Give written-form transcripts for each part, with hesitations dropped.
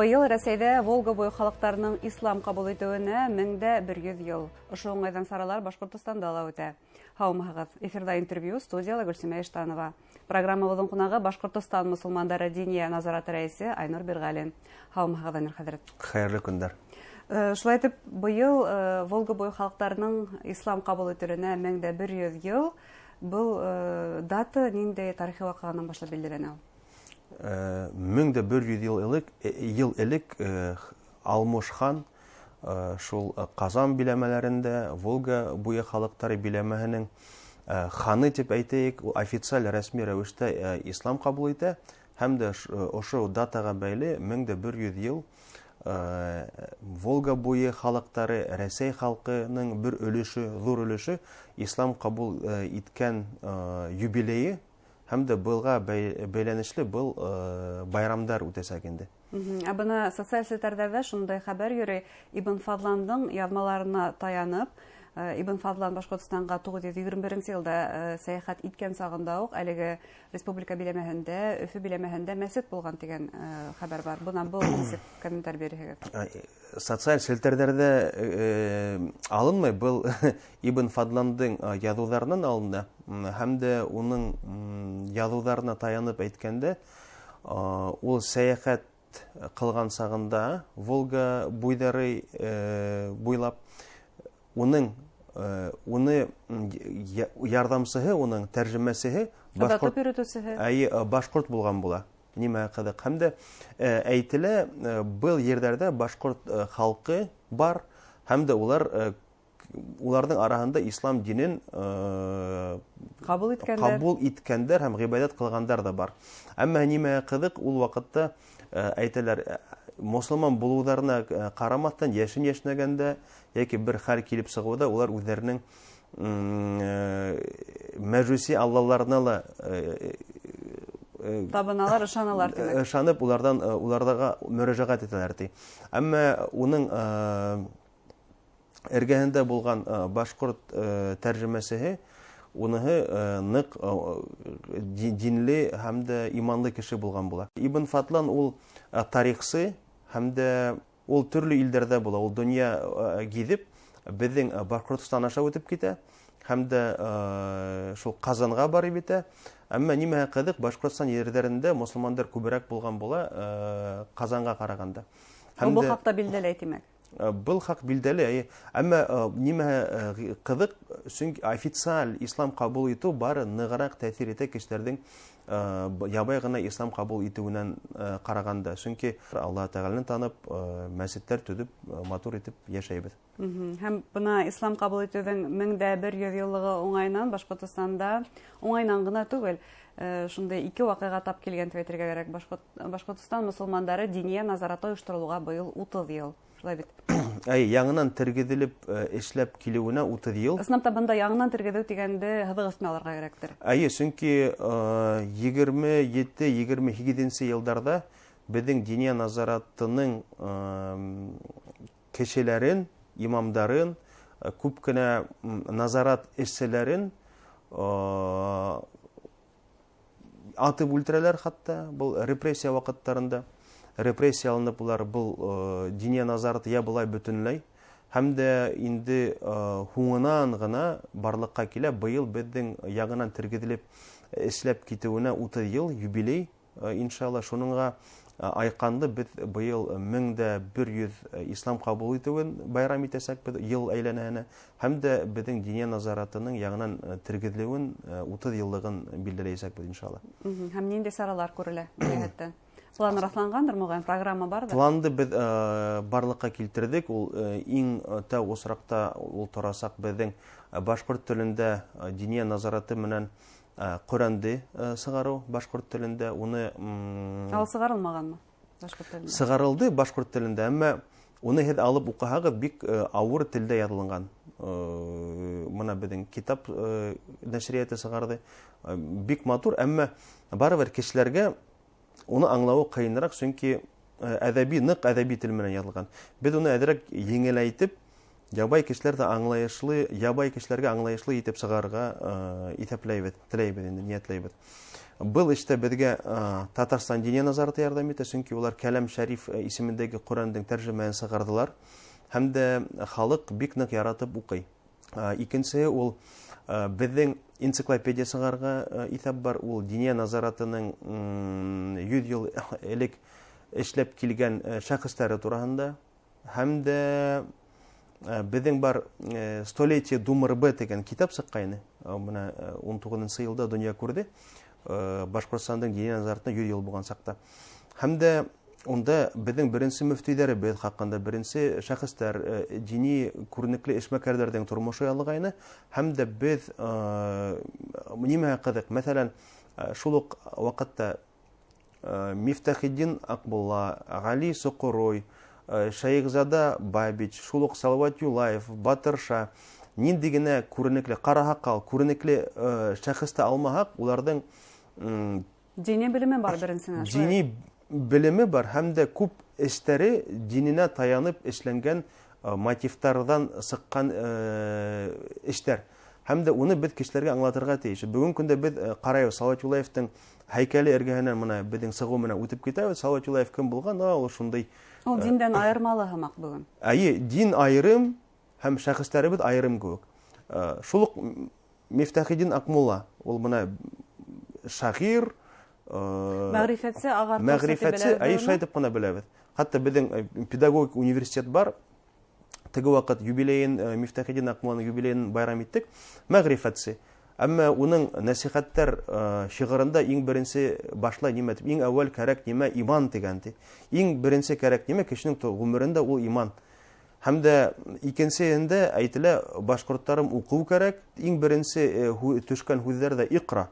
Быйыл Рәсәйҙә Волга буйы халыҡтарының ислам ҡабул итеүенә 1100 йыл. Ошо уңайҙан саралар Башҡортостанда ла үтә. Һаумыһығыҙ. Эфирҙа интервью, студияла Гөлсимә Иштанова. Программабыҙҙың ҡунағы Башҡортостан мосолмандары Диниә назараты рәйесе Айнур Бирғәлин. Һаумыһығыҙ, Айнур хәҙрәт. Хәйерле көндәр. Шулай итеп, быйыл Волга буйы халыҡтарының ислам ҡабул ителеүенә 1100 йыл. Был дата ниндәй тарихи ваҡиғанан башлап билдәләнә ул? 1100 йыл элек Алмыш хан шул Ҡазан биләмәләрендә Волга буйы халыҡтары биләмәһенең ханы тип әйтәйек, ул официаль, рәсми рәүештә ислам ҡабул итә һәм дә ошо датаға бәйле 1100 йыл Волга буйы халыҡтары, Рәсәй халҡының бер өлөшө, ҙур өлөшө ислам ҡабул иткән юбилейы һәм дә былға бәйләнешле был байрамдар үтәсәк инде. Ә бына социаль селтәрҙәрҙә шундай хәбәр йөрөй: Ибн Фадландың яҙмаларына таянып, Ибн Фадлан Башҡортостанға 921 йылда сәйәхәт иткән сағында уҡ әлеге республика биләмәһендә, Өфө биләмәһендә мәсет булған тигән хәбәр бар. Бына был нисек комментарий бирерһегеҙ? Социаль селтәрҙәрҙә алынмай, был Ибн Фадландың яҙыуҙарынан алына һәм дә уның яҙыуҙарына таянып әйткәндә, ул сәйәхәт ҡылған сағында Волга буйҙары буйлап уның уны ярҙамсыһы, уның тәржемәсеһе башҡорт, йөрөтөүсеһе. Әй, башҡорт булған була. Нимә ҡыҙыҡ. Һәм дә әйтелә, был ерҙәрҙә башҡорт халҡы бар һәм дә уларҙың араһында ислам динен ҡабул иткәндәр, ҡабул иткәндәр һәм ғибәҙәт ҡылғандар ҙа бар. Әммә нимә ҡыҙыҡ, ул ваҡытта әйтәләр, мосолман булыуҙарына ҡарамаҫтан, йәшен йәшнәгәндә йәки бер хәл килеп сығыуҙа улар үҙҙәренең мәжүси аллаларына ла табыналар, ышаналар, тимәк. Ышанып, уларға мөрәжәғәт итәләр, ти. Әммә уның эргәһендә булған башҡорт тәржемәсеһе, уныһы ныҡ динле һәм дә иманлы кеше булған була. Ибн Фатлан ул тарихсы һәм дә ул төрлө илдәрҙә була, ул донъя гиҙеп, беҙҙең Башҡортостан аша үтеп китә һәм дә шул Ҡазанға барып етә. Әммә нимәһе ҡыҙыҡ, Башҡортостан ерҙәрендә мосолмандар күберәк булған була Ҡазанға ҡарағанда. Һәм был хаҡта билдәле, тимәк. Был хаҡ билдәле, әйе. Әммә нимәһе ҡыҙыҡ, сөнки официаль ислам ҡабул итеү бары нығыраҡ тәьҫир итә кешеләрҙең ябай ғына ислам ҡабул итеүенән ҡарағанда. Сөнки Аллаһ Тәғәләне танып, мәсеттәр төҙөп, матур итеп йәшәйбеҙ. Һәм бына ислам ҡабул итеүҙең 1100 йыллығы уңайынан Башҡортостанда, уңайынан ғына түгел, шундай ике ваҡиға тап килгән тип әйтергә кәрәк. Башҡортостан мосолмандары Диниә назараты ойошторолоуға быйыл 30 йыл. Шулай бит? Әй, яңынан тергеҙелеп эшләп килеүенә 30 йыл. Ысынлап та, бында яңынан тергеҙеү тигәнде һыҙыҡ өҫтөнә алырға кәрәктер. Әйе, сөнки 27, 28-нсе йылдарҙа беҙҙең Диниә назаратының кешеләрен, имамдарын, күп кенә назарат эшселәрен атып үлтерәләр хатта, был репрессия ваҡыттарында. Репрессия алынып, улар был Диниә назараты ябылай бөтөнләй. Һәм дә инде һуңынан ғына барлыҡҡа килә. Быйыл беҙҙең яңынан тергеҙелеп эшләп китеүенә 30 йыл юбилей, иншалла, шуныңға айҡанды беҙ быйыл 1100 ислам ҡабул итеүен байрам итәсәкбеҙ йыл әйләнәһенә һәм дә беҙҙең Диниә назаратының яңынан тергеҙелеүен 30 йыллығын билдәләйәсәкбеҙ, иншалла. Һәм ниндәй саралар күрелә был йәһәттән? План раҫланғандыр, моғайын, программа барҙыр? Планды беҙ барлыҡҡа килтерҙек. Ул иң тәү осраҡта ул торасаҡ беҙҙең башҡорт телендә Диниә назараты менән Ҡөрьәнде сығарыу башҡорт телендә. Уны Ал сығарылмағанмы башҡорт телендә? Сығарылды башҡорт телендә, әммә уны һеҙ алып уҡыһағыҙ, бик ауыр телдә яҙылынған. Бына беҙҙең китап нәшриәте сығарҙы. Бик матур, әммә барыбер кешеләргә уны аңлауы ҡыйыныраҡ, сөнки әҙәби, ныҡ әҙәби тел менән яҙылған. Беҙ уны әҙерәк еңеләйтеп, ябай кешеләр ҙә аңлайышлы, ябай кешеләргә аңлайышлы итеп сығарырға иҫәпләйбеҙ, теләйбеҙ инде, ниәтләйбеҙ. Был эштә беҙгә Татарстан Диния назараты ярҙам итә, сөнки улар Кәләм Шәриф исемендәге Ҡөрьәндең тәржемәһен сығарҙылар һәм дә халыҡ бик ныҡ яратып уҡый. Икенсеһе ул беҙҙең энциклопедия сығарырға иҫәп бар, ул Диния назаратының 100 йыл элек эшләп килгән шәхестәре тураһында, һәм дә беҙҙең бар «Столетие ДУМРБ» тигән китап сыҡҡайны. Бына 19-нсы йылда донъя күрҙе. Башҡортостандың Диния назаратына 100 йыл булған саҡта. Һәм дә унда беҙҙең беренсе мөфтөйҙәребеҙ хаҡында, беренсе шәхестәр, дини күренекле эшмәкәрҙәрҙең тормошо яҙылғайны. Һәм дә беҙ нимәһе ҡыҙыҡ, мәҫәлән, шул уҡ ваҡытта Мифтахетдин Аҡмулла, Ғәли Соҡорой, Шәйехзада Бабич, шул уҡ Салауат Юлаев, Батырша, ниндәй генә күренекле, Ҡараһаҡал, күренекле шәхесте алмаһаҡ, уларҙың дини белеме бар беренсенән. Дини белеме бар һәм дә күп эштәре диненә таянып эшләнгән мотивтарҙан сыҡҡан эштәр. Һәм дә уны беҙ кешеләргә аңлатырға тейеш. Бөгөн көндә беҙ ҡарайбыҙ, Салауат Юлаевтың һәйкәле эргәһенән мына беҙҙең сығыу менән үтеп китәбеҙ. Салауат Юлаев кем булған? Ул шундай. Ул диндән айырмалы һымаҡ бөгөн. Әйе, дин айырым һәм шәхестәребеҙ айырым кеүек. Шул уҡ Мифтахетдин Аҡмулла, ул бына шағир, мәғрифәтсе, ағартыусы тип мәғрифәтсе, беләбеҙ әйе, уны. шулай итеп ҡына беләбеҙ. Хатта беҙҙең педагогик университет бар. Теге ваҡыт юбилейын, Мифтахетдин Аҡмулланың юбилейын байрам иттек. Мәғрифәтсе. Әммә уның нәсихәттәр шиғырында иң беренсе башлай нимә тип, иң әүәл кәрәк нимә иман тигән ти. Иң беренсе кәрәк нимә кешенең ғүмерендә ул иман. Һәм дә икенсеһендә әйтелә, башҡорттарым уҡыу кәрәк. Иң беренсе төшкән һүҙҙәр ҙә иҡра,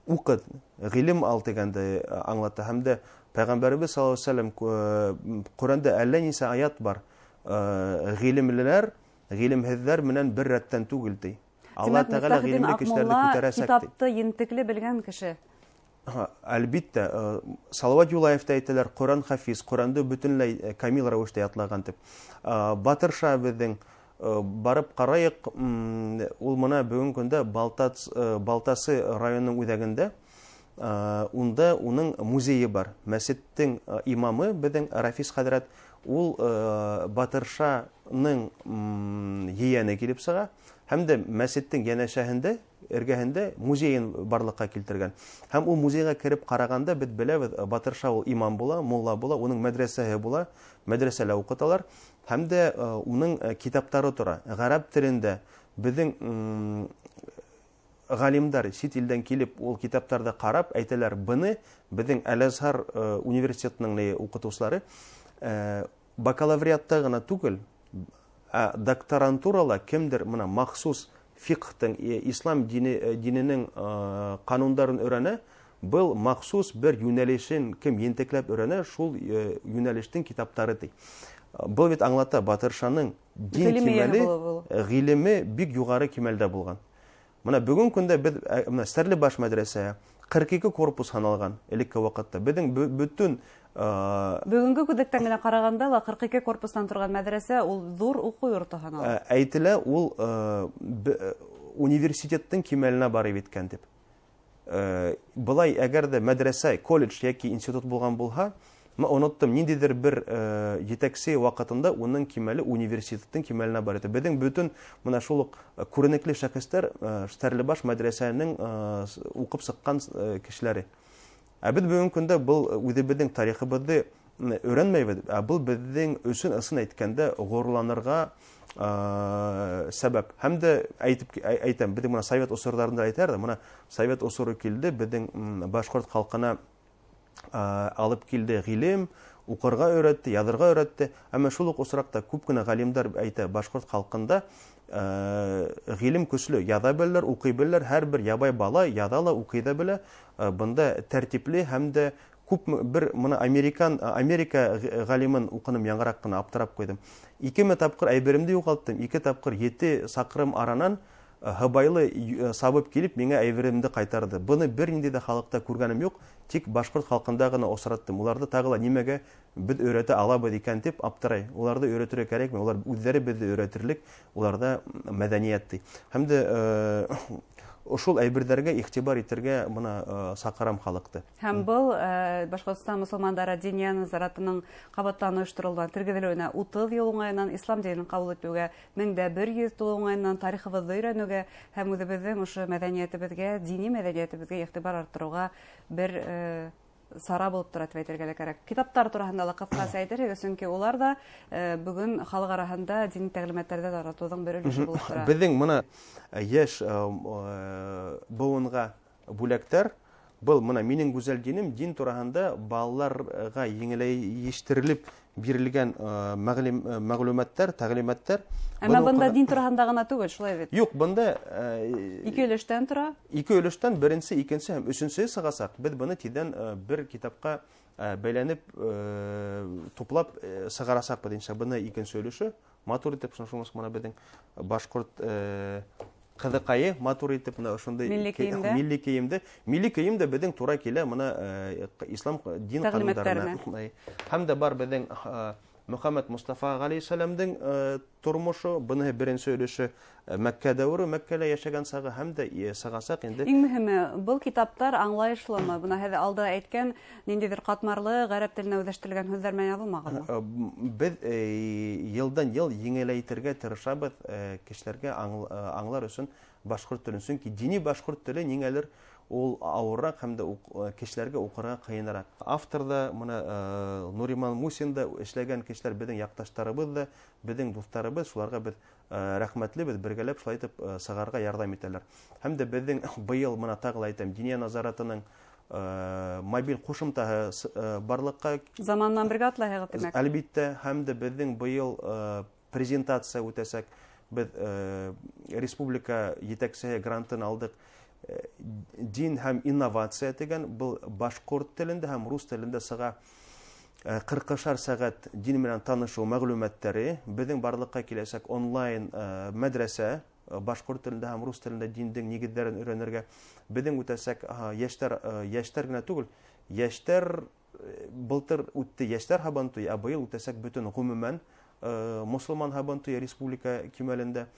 уҡыт, ғилем ал тигәнде аңлата. Һәм дә Пәйғәмбәребеҙ саллаллаһу алейһи ва сәлләм, Ҡөрьәндә әллә нисә аят бар. Ғилемлеләр, ғилемһеҙҙәр менән бер рәттән түгел ти. Алла Тимәк, Тәғәлә Мифтахетдин ғилемле кешеләрҙе Аҡмулла күтәрәсәк ти. Китапты ентекле белгән кеше. Әлбиттә, Салауат Юлаев та әйтәләр, Ҡөрьән хафиз, Ҡөрьәнде бөтөнләй камил рәүештә ятлаған тип. Батырша беҙҙең, барып ҡарайыҡ, ул мына бөгөн көндә Балтасы районының үҙәгендә, унда уның музейы бар. Мәсеттең имамы беҙҙең Рафис хәҙрәт, ул Батыршаның ейәне килеп сыға һәм дә мәсеттең йәнәшәһендә, эргәһендә музейын барлыҡҡа килтергән. Һәм ул музейға кереп ҡарағанда беҙ беләбеҙ, Батырша ул имам була, мулла була, уның мәҙрәсәһе була, мәҙрәсәлә уҡыталар һәм дә уның китаптары тора. Ғәрәп телендә беҙҙең ғалимдар сит илдән килеп ул китаптарҙы ҡарап әйтәләр, быны беҙҙең Әл-Әзһар университетының уҡытыусылары бакалавриатта ғына түгел, ә докторантурала кемдер мына махсус фиқһтың, ислам диненең ҡанундарын өйрәнә, был махсус бер йүнәлешен кем ентекләп өйрәнә, шул йүнәлештең китаптары ти. Был бит аңлата Батыршаның дин Ғилеме кимәле, булып ул. ғилеме бик юғары кимәлдә булған. Мына бөгөн көндә беҙ мына Стәрлебаш мәҙрәсәһе 42 корпус һаналған элекке ваҡытта. Беҙҙең бөтөн Бөгөнгө күҙлектән генә ҡарағанда ла 42 корпустан торған мәҙрәсә ул ҙур уҡыу йорто һанала. Әйтелә, ул университеттың кимәленә барып еткән тип. Былай әгәр ҙә мәҙрәсә, колледж йәки институт булған булһа, мин оноттом, ниндәйҙер бер етәксе ваҡытында уның кимәле университеттың кимәленә барып етә. Беҙҙең бөтөн мына шул уҡ күренекле шәхестәр Стәрлебаш мәҙрәсәһенең уҡып сыҡҡан кешеләре. Ә беҙ бөгөнгө көндә был үҙебеҙҙең тарихыбыҙҙы өйрәнмәйбеҙ, ә был беҙҙең өсөн ысын әйткәндә ғорурланырға сәбәп. Һәм дә әйтәм, беҙҙең мына совет осорҙарында әйтәр ҙә, мына совет осоро килде, беҙҙең башҡорт халҡына алып килде ғилем, уҡырға өйрәтте, яҙырға өйрәтте. Әммә шул уҡ осраҡта күп кенә ғалимдар әйтә, башҡорт халҡында ғилем көслө, яҙа беләләр, уҡый беләләр, һәр бер ябай бала яҙа ла, уҡый ҙа белә. Бында тәртипле һәм дә күп бер мына Америка ғалимын уҡыным, яңыраҡ ҡына аптырап ҡуйҙым. 2 тапҡыр әйберемде юғалттым, 2 тапҡыр 7 саҡрым аранан һыбайлы сабып килеп миңә әйберемде ҡайтарҙы. Быны бер ниндәй ҙә халыҡта күргәнем юҡ, тик башҡорт халҡында ғына осраттым. Уларҙы тағы ла нимәгә беҙ өйрәтә алабыҙ икән тип аптырай. Уларҙы өйрәтергә кәрәкме? Улар үҙҙәре беҙҙе өйрәтерлек, уларҙа мәҙәниәт ти. Һәм дә Ошол әйберҙәргә иғтибар итергә бына саҡырам халыҡты. Һәм был Башҡортостан мосолмандары диния назаратының ҡабаттан ойошторолған тергеҙелеүенә 30 йыл уңайынан, ислам динен ҡабул итеүгә 1100 тулыу уңайынан тарихыбыҙҙы өйрәнеүгә һәм үҙебеҙҙең ошо мәҙәниәтебеҙгә, дини мәҙәниәтебеҙгә иғтибар арттырыуға бер сара булып тора тип әйтергә лә кәрәк. Китаптар тураһында ла ҡыҫҡаса әйтерһегеҙ, сөнки улар ҙа бөгөн халыҡ араһында дини тәғлимәттәрҙе таратыуҙың бер өлөшө булып тора. Беҙҙең мына йәш быуынға бүләктәр, был мына минең гүзәл динем, дин тураһында балаларға еңеләйештерелеп бирелгән мәғлүмәттәр, тәғлимәттәр. Әммә бында дин тураһында ғына түгел, шулай бит? Юҡ, бында ике өлөштән тора. Ике өлөштән, беренсе, икенсе һәм өсөнсө сығасаҡ. Беҙ быны тиҙҙән бер китапҡа бәйләнеп, туплап сығарасаҡбыҙ иншалла. Быны икенсе өлөшө матур итеп, шуның мына беҙҙең башҡорт ҡыҙыҡайы матур итеп мына ошондай милли кейемдә. Милли кейемдә. Милли кейем дә беҙҙең тура килә мына ислам дин Тәғлимәттәренә. ҡанундарына. Һәм дә бар беҙҙең Мөхәммәд Мустафа ғәләйһиссәләмдең тормошо, быныһы беренсе өлөшө, Мәккә дәүере, Мәккәлә йәшәгән сағы һәм дә сығасаҡ инде. Иң мөһиме, был китаптар аңлайышлымы? Бына һеҙ алда әйткән ниндәйҙер ҡатмарлы ғәрәп теленә үҙләштерелгән һүҙҙәр менән яҙылмағанмы? Беҙ йылдан йыл еңеләйтергә тырышабыҙ, кешеләргә аңлар өсөн башҡорт телен, сөнки дини башҡорт теле ниңәлер ул ауырыраҡ һәм дә кешеләргә уҡырға ҡыйыныраҡ. Автор да, мына Нуриман Мусин да эшләгән кешеләр беҙҙең яҡташтарыбыҙ ҙа, беҙҙең дуҫтарыбыҙ, шуларға беҙ рәхмәтлебеҙ, бергәләп шулай итеп сығарға ярҙам итәләр. Һәм дә беҙҙең быйыл мына тағы ла әйтәм, Диния назаратының мобиль ҡушымтаһы барлыҡҡа Заман менән бергә атлайһығыҙ, тимәк. Әлбиттә, һәм дә беҙҙең быйыл презентация үтәсәк. Беҙ республика етәксеһе грантын алдыҡ. Дин һәм инновация тигән, был башҡорт телендә һәм рус телендә сыға, ҡырҡышар сәғәт дин менән танышыу мәғлүмәттәре. Беҙҙең барлыҡҡа киләсәк онлайн мәдрәсә, башҡорт телендә һәм рус телендә диндең нигеҙҙәрен өйрәнергә. Беҙҙең үтәсәк, йәштәр, йәштәр генә түгел, йәштәр, былтыр үтте йәштәр һабантуйы, ә быйыл үтәсәк бөтөн ғөмүмән мосолман һабантуйы республика кимәлендә.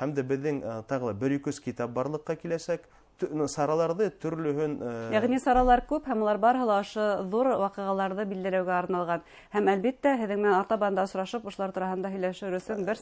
Һәм дә беҙҙең тағы ла бер ике йөҙ китап барлыҡҡа киләсәк. Сараларҙы төрлөһөн, Йәғни саралар күп һәм улар барыһы ла ошо ҙур ваҡиғаларҙы билдәләүгә арналған. Һәм әлбиттә, һеҙҙең менән артабан да осрашып, ошолар тураһында һөйләшер өсөн бер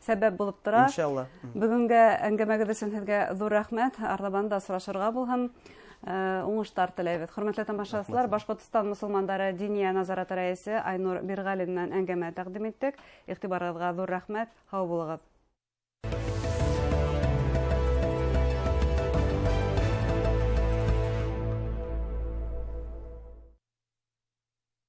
сәбәп булып тора. Иншалла. Бөгөнгә әңгәмәгеҙ өсөн һеҙгә ҙур рәхмәт. Артабан да осрашырға булһын. Уңыштар теләйбеҙ. Хөрмәтле тамашасылар, Рәхмәт. Башҡортостан мосолмандары Диния назараты рәйесе Айнур Мирғәлин менән әңгәмә тәҡдим иттек. Иғтибарығыҙға ҙур рәхмәт. Һау булығыҙ.